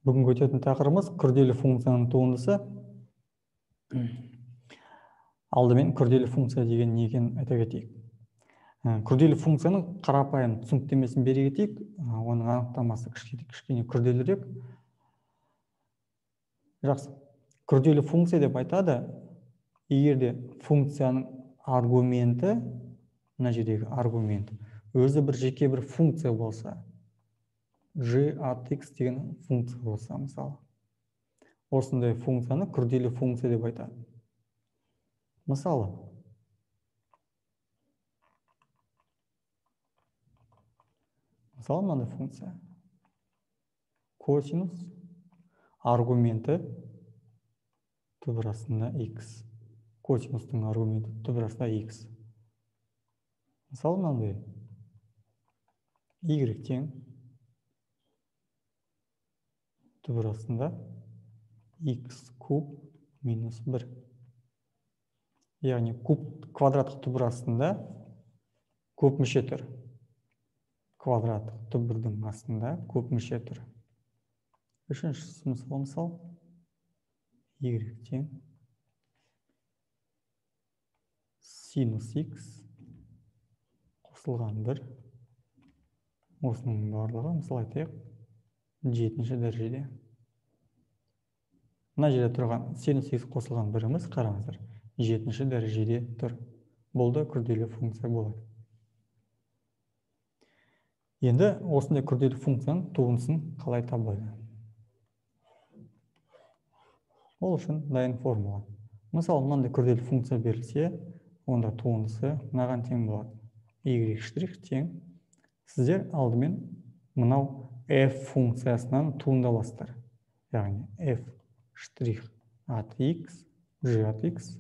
Бүгінгі өтетін тақырыбымыз күрделі функцияның туындысы. Алдымен күрделі функция деген не екенін айта кетейік. Күрделі функцияның қарапайым түсініктемесін бере кетейік. Оның анықтамасы кішкене күрделірек. Жақсы. Күрделі функция деп айтады, егер де функцияның аргументі, мына жердегі аргумент, өзі бір жеке бір функция болса, g от x деген функция болса, мысалы. Осындай функцияны күрделі функция деп айтады. Мысалы, мынандай функция. Косинус аргументі түбір астында x. Косинустың аргументі түбір астында x. Мысалы, мынандай y тең түбір астында x куб минус 1. Яғни куб квадраттық түбір астында көп мүше тұр. Квадраттық түбірдің астында көп мүше тұр. Үшіншісі мысал y тең синус x қосылған 1. Осының барлығы, мысал айтайық, 7-ші дәрежеде. Мына жерде тұрған синус x қосылған біріміз, қараңыздар, 7-ші дәрежеде тұр. Бұл да күрделі функция болады. Енді осындай күрделі функцияның туындысын қалай табады? Ол үшін дайын формула. Мысалы, мынандай күрделі функция берілсе, онда туындысы мынаған тең болады. Y штрих тең. Сіздер алдымен мынау f функциясынан туынды аласыздар. Яғни f штрих от x, g от x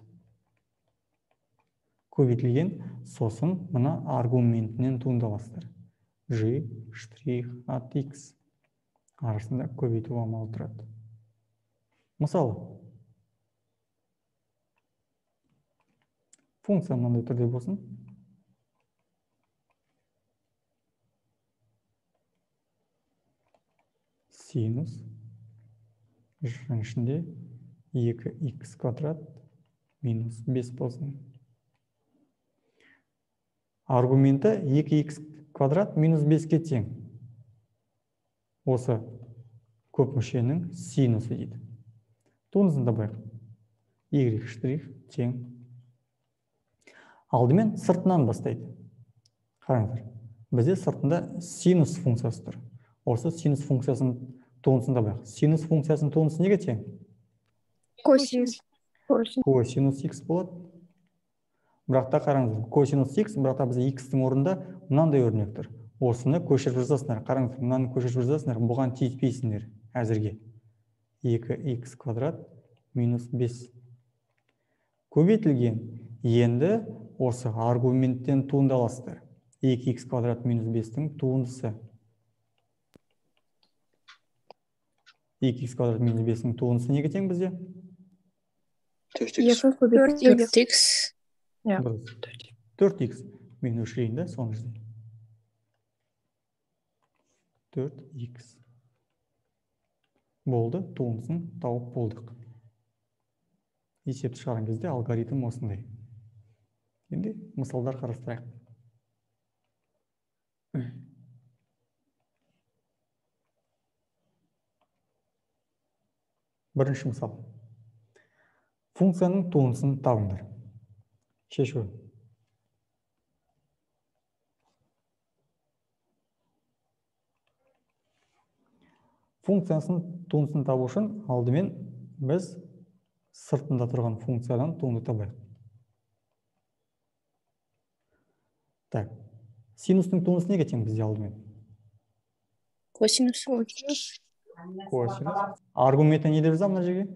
көбейтілген, сосын мына аргументінен туынды аласыздар. G штрих от x арасында көбейту амалы тұрады. Мысалы, функция мынандай түрде болсын. Синус ішінде 2х квадрат минус 5 болсын. Аргументі 2х квадрат минус 5-ке тең. Осы көп мүшенің синусы дейді. Туындысын табайық. Y штрих тең. Алдымен сыртынан бастайды. Қараңыздар, бізде сыртында синус функциясы тұр. Осы синус функциясының туындысын табайық. Синус функциясының туындысы неге тең? Косинус. Косинус x болады. Бірақ та қараңыздар, косинус x, бірақ та бізде x-тің орнында мынандай өрнек тұр. Осыны көшіріп жазасыңдар. Қараңыздар, мынаны көшіріп жазасыңдар, бұған тиіспейсіңдер әзірге. 2х квадрат минус 5 көбейтілген. Енді осы аргументтен туынды аласыздар. 2х квадрат минус 5-тің туындысы. 2х квадрат минус 5-тің туындысы неге тең бізде? 4х. 4х. 4х. Мен өшірейін да, соны жерде. 4х. Болды, туындысын тауып болдық. Есепті шығарған кезде алгоритм осындай. Енді мысалдар қарастырайық. Бірінші мысал. Функцияның туындысын табыңдар. Шешу. Функциясының туындысын табу үшін алдымен біз сыртында тұрған функциядан туынды табайық. Так, синустың туындысы неге тең бізде алдымен? Косинус. Косинус. Аргументі не деп жазамын мына жерге?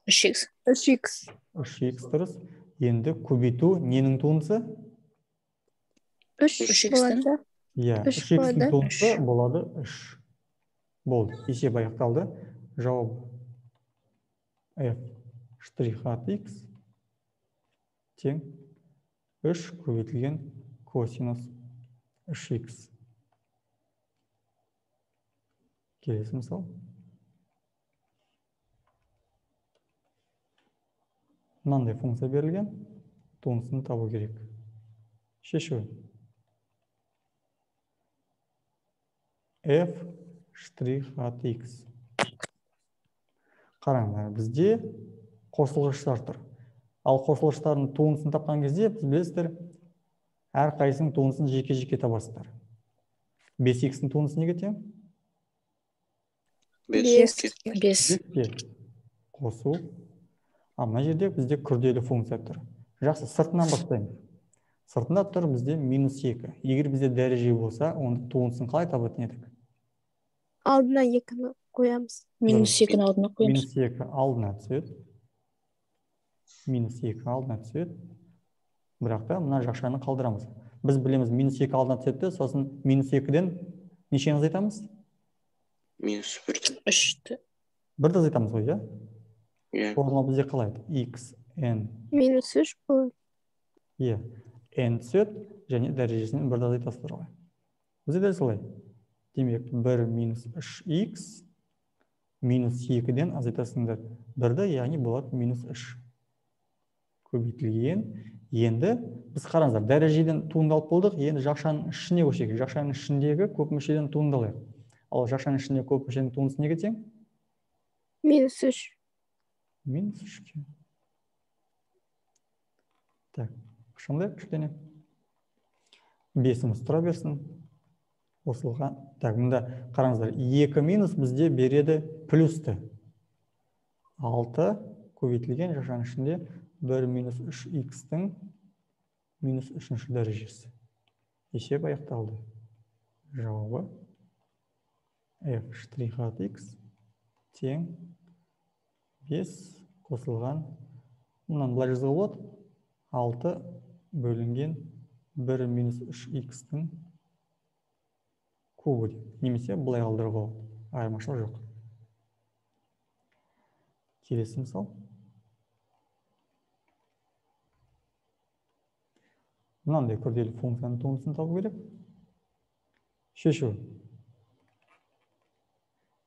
3х. 3х. 3х дұрыс. Енді көбейту ненің туындысы? 3 болады. Иә, 3х-тің туындысы болады 3. Болды, есеп аяқталды. Жауап f штрих от x тең 3 көбейтілген косинус 3х. Келесі мысал. Мынандай функция берілген, туындысын табу керек. Шешу. F штрих от x. Қараңдар, бізде қосылғыштар тұр. Ал қосылғыштардың туындысын тапқан кезде біз білесіздер, әрқайсының туындысын жеке-жеке табасыздар. 5x-дің туындысы неге тең? 5. 5-ке қосу. А мына жерде бізде күрделі функция тұр. Жақсы, сыртынан бастаймыз. Сыртында тұр бізде минус 2. Егер бізде дәреже болса, онда туындысын қалай табатын едік? Алдына 2-ні қоямыз. Минус 2-ні алдына қоямыз. Минус 2 алдына түседі. Минус 2 алдына түседі. Бірақ та мына жақшаны қалдырамыз. Біз білеміз, минус 2 алдына түседі, сосын минус 2-ден нешені азайтамыз? Минус 1-ді. 3-ті. 1-ді азайтамыз ғой, иә? Иә. Формула бізде қалай? X, N. Минус 3 болады. Иә. N түседі және дәрежесінен 1-ді азайтасыздар ғой. Бізде дәл солай. Демек, 1 минус 3x минус 2-ден азайтасыңдар 1-ді, яғни болады минус 3. Көбейтілген. Енді біз қараңыздар, дәрежеден туындалып болдық, енді жақшаның ішіне көшейік. Жақшаның ішіндегі көп мүшеден туындалайық. Ал жақшаның ішінде көп мүшенің туындысы неге тең? Минус 3. Минус 3-ке. Так, қышымдайық кішкене. 5-іміз тұра берсін. Қосылған. Так, мында қараңыздар, 2 минус бізде береді плюсті. 6 көбейтілген жақшаның ішінде 1 минус 3x-тің минус 3-ші дәрежесі. Есеп аяқталды. Жауабы f штрих от x тең 5 қосылған, мынаны былай жазуға болады, 6 бөлінген 1 минус 3x-тің кубы деп. Немесе былай қалдыруға болады. Айырмашылық жоқ. Келесі мысал. Мынандай күрделі функцияның туындысын табу керек. Шешу.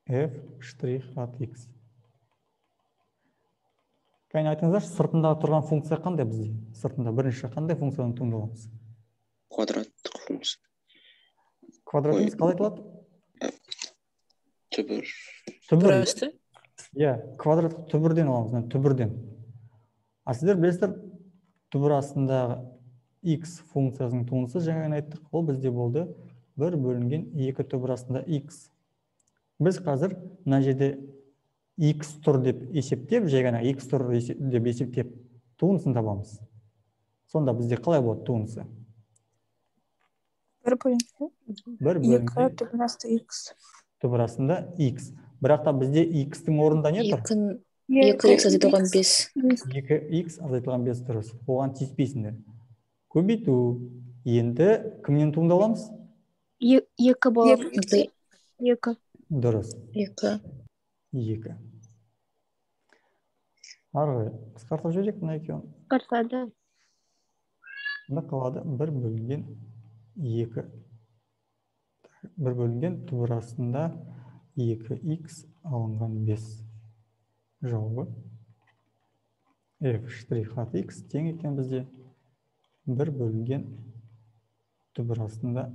F штрих от x. Кәне айтыңыздаршы, сыртында тұрған функция қандай бізде? Сыртында бірінші қандай функциядан туынды аламыз? Квадраттық функция. Квадрат емес, қалай айтылады? Түбір. Түбір. Иә, квадраттық түбірден аламыз, мына түбірден. А сіздер білесіздер, түбір астындағы x функциясының туындысы жаңа айттық, ол бізде болды 1 бөлінген 2 түбір астында x. Біз қазір мына жерде x тұр деп есептеп, жай ғана x тұр деп есептеп туындысын табамыз. Сонда бізде қалай болады туындысы? 1 бөлінген 1 бөлінген 2 түбір асты x. Түбір астында x. Бірақ та бізде x-тің орнында не тұр? 2x азайтылған 5. 2x азайтылған 5 дұрыс. Оған тиіспейсіңдер. Көбейту. Енді кімнен туынды аламыз? 2 болады. 2. Дұрыс. 2. 2. Ары қарай қысқартып жіберейік мына екеуін. Қысқартады. Мында қалады 1 бөлінген 2. 1 бөлінген түбір астында 2x алынған 5. Жауабы f штрих от x тең екен бізде 1 бөлінген түбір астында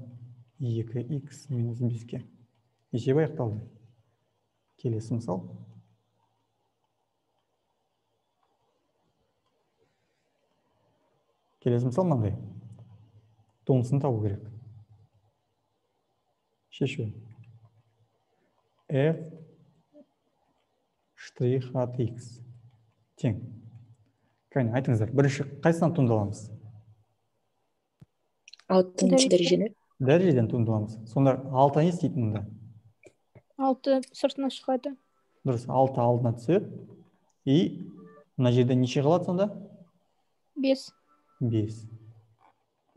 2x минус 5-ке. Есеп аяқталды. Келесі мысал. Келесі мысал мынандай. Туындысын табу керек. Шешу. F штрих от x тең. Кәне, айтыңыздар, бірінші қайсынан туынды аламыз? 6-шы дәрежені. Дәрежеден туынды аламыз. Сонда 6 не істейді мұнда? 6 сыртына шығады. Дұрыс, 6 алдына түседі. И мына жерде неше қалады сонда? 5. 5.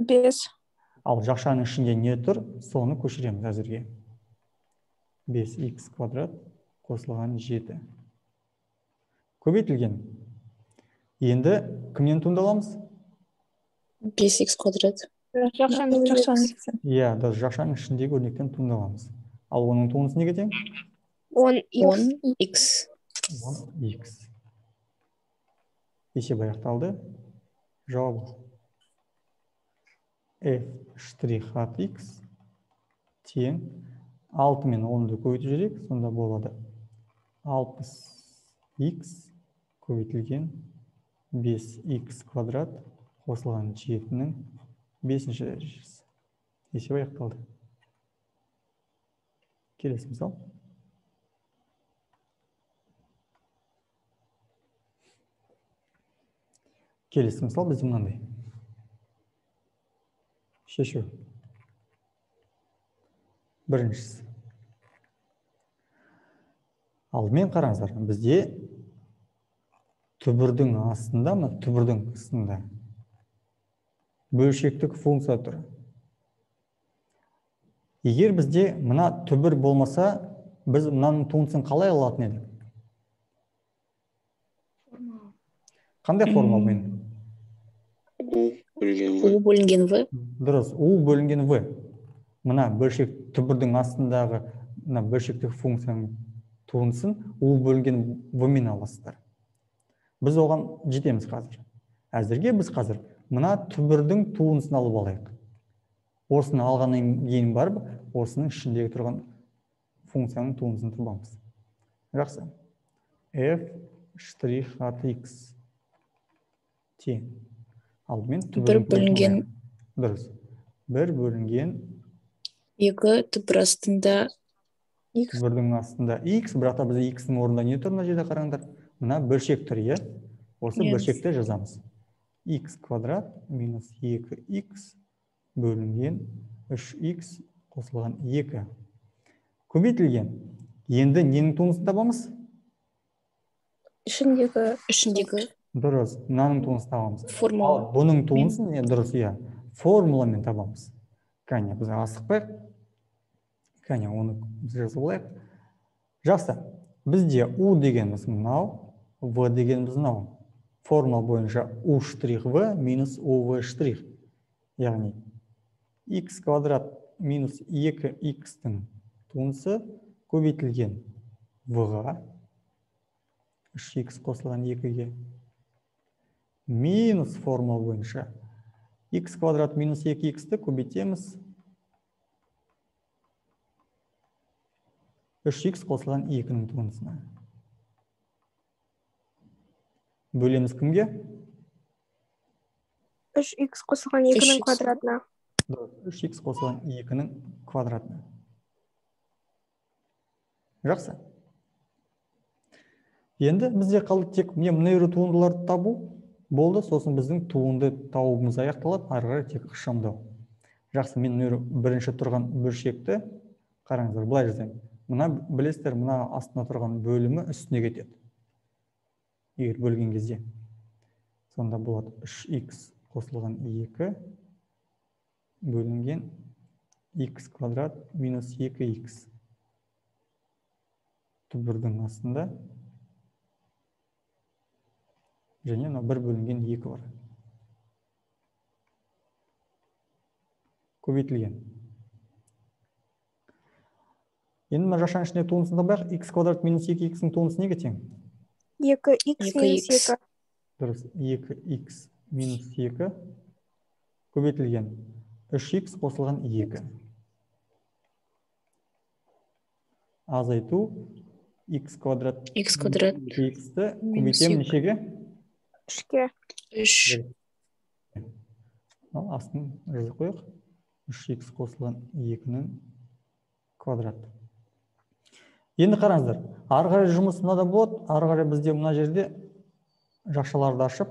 5. Ал жақшаның ішінде не тұр, соны көшіреміз әзірге. 5x квадрат қосылған 7. Көбейтілген. Енді кімнен туынды аламыз? 5x квадрат. Жақшаның. Иә, дұрыс, жақшаның ішіндегі өрнектен туынды аламыз. Ал оның туындысы неге тең? 10x. 10x. 10x. Есеп аяқталды. Жауабы f штрих от x тең 6 мен 10-ды көбейтіп жіберейік, сонда болады 60x көбейтілген 5x квадрат қосылған 7-нің 5-ші дәрежесі. Есеп аяқталды. Келесі мысал. Келесі мысал бізде мынандай. Шешу. Біріншісі. Алдымен қараңыздар, бізде түбірдің астында, мына түбірдің астында бөлшектік функция тұр. Егер бізде мына түбір болмаса, біз мынаның туындысын қалай алатын едік? Қандай формула мен? У бөлінген В. У бөлінген В. Дұрыс, У бөлінген В. Мына бөлшек түбірдің астындағы мына бөлшектік функцияның туындысын У бөлінген В мен аласыздар. Біз оған жетеміз қазір. Әзірге біз қазір мына түбірдің туындысын алып алайық. Осыны алғаннан кейін барып, осының ішіндегі тұрған функцияның туындысын табамыз. Жақсы. F штрих от x тең. Алдымен түбірдің 1 бөлінген дұрыс. 1 бөлінген 2 түбір астында x. Түбірдің астында x, бірақ та бізде x-ның орнында не тұр мына жерде қараңдар? Мына бөлшек тұр, иә? Осы бөлшекті жазамыз. X квадрат минус 2x бөлінген 3x қосылған 2. Көбейтілген. Енді ненің туындысын табамыз? Ішіндегі. Ішіндегі. Дұрыс, мынаның туындысын табамыз. Формула. Ал бұның туындысын, дұрыс, иә, формуламен табамыз. Кәне, біз асықпайық. Кәне, оны біз жазып алайық. Жақсы. Бізде U дегеніміз мынау, В дегеніміз мынау. Формула бойынша U штрих В минус UV штрих. Яғни x квадрат минус 2x-тің туындысы көбейтілген В-ға 3x қосылған 2-ге минус формула бойынша x квадрат минус 2x-ті көбейтеміз 3x қосылған 2-нің туындысына. Бөлеміз кімге? 3x қосылған 2-нің квадратына. 3x қосылған 2-нің квадратына. Жақсы. Енді бізде қалды тек мына туындыларды табу болды, сосын біздің туынды табуымыз аяқталады, ары қарай тек ықшамдау. Жақсы, мен мына бірінші тұрған бөлшекті қараңыздар, былай жазайын. Мына білесіздер, мына астында тұрған бөлімі үстіне кетеді. Егер бөлген кезде. Сонда болады 3x қосылған 2 бөлінген x квадрат минус 2x. Түбірдің астында және мына 1 бөлінген 2 бар. Көбейтілген. Енді мына жақшаның ішінде туындысын табайық. X квадрат минус 2x-ің туындысы неге тең? 2x минус 2. Дұрыс, 2x минус 2 көбейтілген 3x қосылған 2. Азайту x квадрат x квадрат x-ті көбейтемін нешеге? 3-ке. 3. Ал астын жазып қояйық. 3x қосылған 2-нің квадраты. Енді қараңыздар, ары қарай жұмыс мынада болады, ары қарай бізде мына жерде жақшаларды ашып,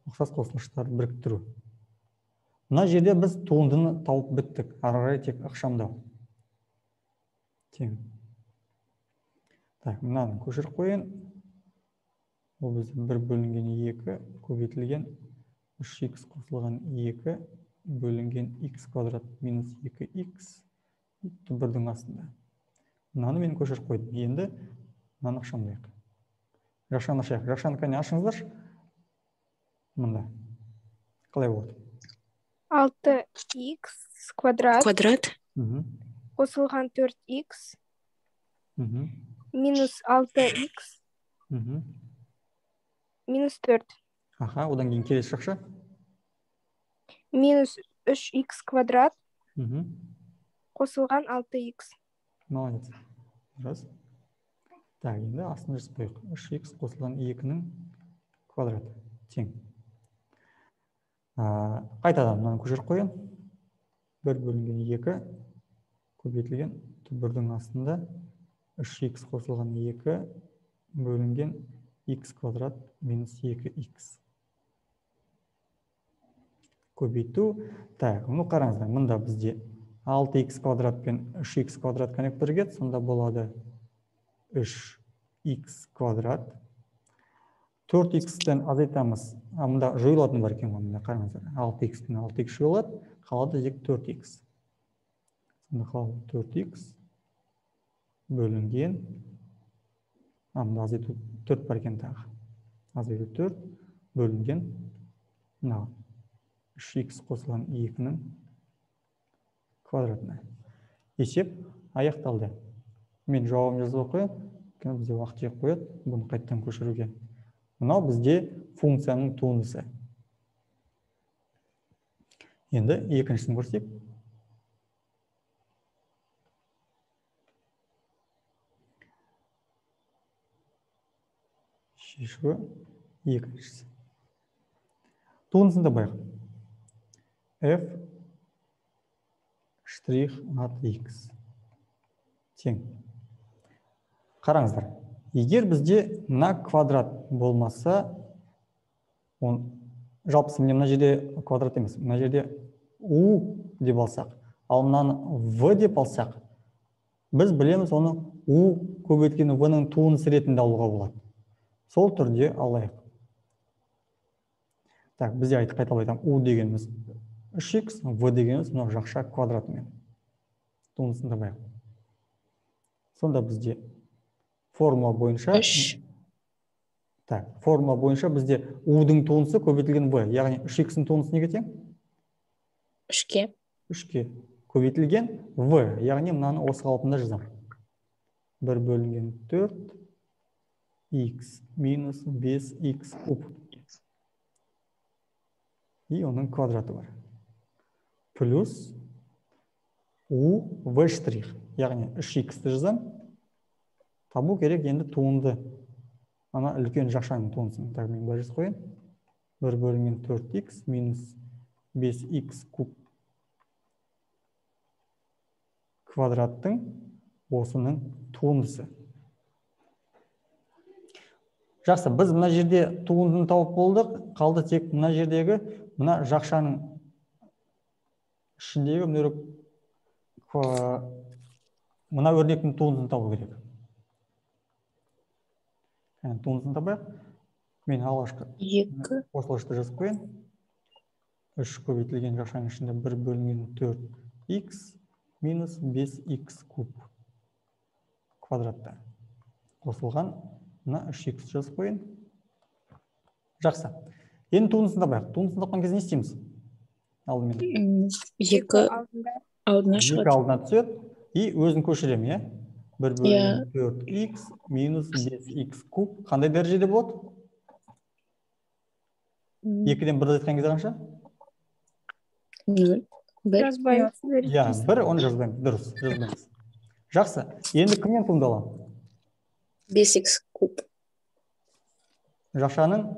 ұқсас қосылғыштарды біріктіру. Мына жерде біз туындыны тауып біттік, ары қарай тек ықшамдау. Тең. Так, мынаны көшіріп қояйын. Ол бізде 1 бөлінген 2 көбейтілген 3x қосылған 2 бөлінген x квадрат минус 2x түбірдің астында. Мынаны мен көшіріп қойдым. Енді мынаны ықшамдайық. Жақшаны ашайық. Жақшаны кәне ашыңыздаршы. Мында. Қалай болады? 6x квадрат. Квадрат. Қосылған 4x. Минус 6x. Минус 4. Аха, одан кейін келесі жақша. Минус 3х квадрат қосылған 6х. Молодец. Дұрыс. Так, енді астын жазып қояйық. 3х қосылған 2-нің квадраты тең. Қайтадан мынаны көшіріп қояйын. 1 бөлінген 2 көбейтілген түбірдің астында 3х қосылған 2 бөлінген х квадрат минус 2х. Көбейту. Так, ну қараңыздар, мында бізде 6х квадрат пен 3х квадрат кәнек бірігеді, сонда болады 3х квадрат. 4х-тен азайтамыз. Мында жойылатын бар екен ғой, мында қараңыздар. 6х пен 6х жойылады, қалады тек 4х. Сонда қалады 4х бөлінген, мында азайту 4 бар екен тағы. Азайту 4 бөлінген мына 3х қосылған 2-нің квадратына. Есеп аяқталды. Мен жауабын жазып қояйын, өйткені бізде уақыт жеп қояды бұны қайтадан көшіруге. Мынау бізде функцияның туындысы. Енді екіншісін көрсек. Шешуі екіншісі. Туындысын табайық. F штрих от x тең. Қараңыздар, егер бізде мына квадрат болмаса, жалпысы міне мына жерде квадрат емес, мына жерде u деп алсақ, ал мынаны v деп алсақ, біз білеміз оны u көбейткен v-ның туындысы ретінде алуға болады. Сол түрде алайық. Так, бізде қайталап айтамын, u дегеніміз 3х, v дегеніміз мынау жақша квадратымен. Туындысын табайық. Сонда бізде формула бойынша 3. Так, формула бойынша бізде u-дың туындысы көбейтілген v, яғни 3х-ның туындысы неге тең? 3-ке. 3-ке көбейтілген v, яғни мынаны осы қалпында жазамын. 1 бөлінген 4 x минус 5x куб. И оның квадраты бар. Плюс u v штрих, яғни 3х-ті жазамын. Табу керек енді туынды. Ана үлкен жақшаның туындысын. Так, мен былай жазып қояйын. 1 бөлінген 4х минус 5х куб квадраттың осының туындысы. Жақсы, біз мына жерде туындыны тауып болдық. Қалды тек мына жердегі мына жақшаның ішіндегі мына өрнектің туындысын табу керек. Туындысын табайық. Мен алғашқы қосылғышты жазып қояйын. 3 көбейтілген жақшаның ішінде 1 бөлінген 4х минус 5х куб квадратта қосылған мына 3х жазып қояйын. Жақсы. Енді туындысын табайық. Туындысын тапқан кезде не істейміз? Алдымен 2 алдына шығады. 2 алдына түседі. И өзін көшіремін, иә? 1 бөлінген 4х минус 5х куб қандай дәрежеде болады? 2-ден 1 азайтқан кезде қанша? 0. 1. Жазбаймыз. Иә, 1, оны жазбаймыз. Дұрыс, жазбаймыз. Жақсы. Енді кімнен туынды аламын? 5х куб. Жақшаның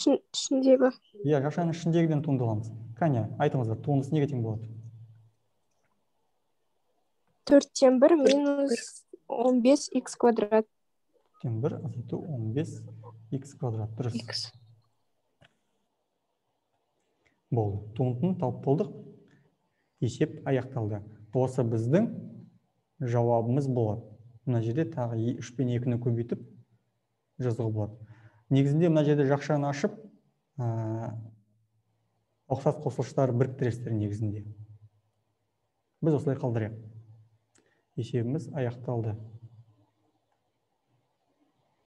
ішіндегі. Иә, жақшаның ішіндегіден туынды аламыз. Кәне, айтыңыздар, туындысы неге тең болады? 4-тен 1 минус 15х квадрат. 4-тен 1 азайту 15х квадрат. Дұрыс. Болды. Туындыны тауып болдық. Есеп аяқталды. Осы біздің жауабымыз болады. Мына жерде тағы 3 пен 2-ні көбейтіп жазуға болады. Негізінде мына жерде жақшаны ашып, ұқсас қосылғыштарды біріктіресіздер негізінде. Біз осылай қалдырайық. Есебіміз аяқталды.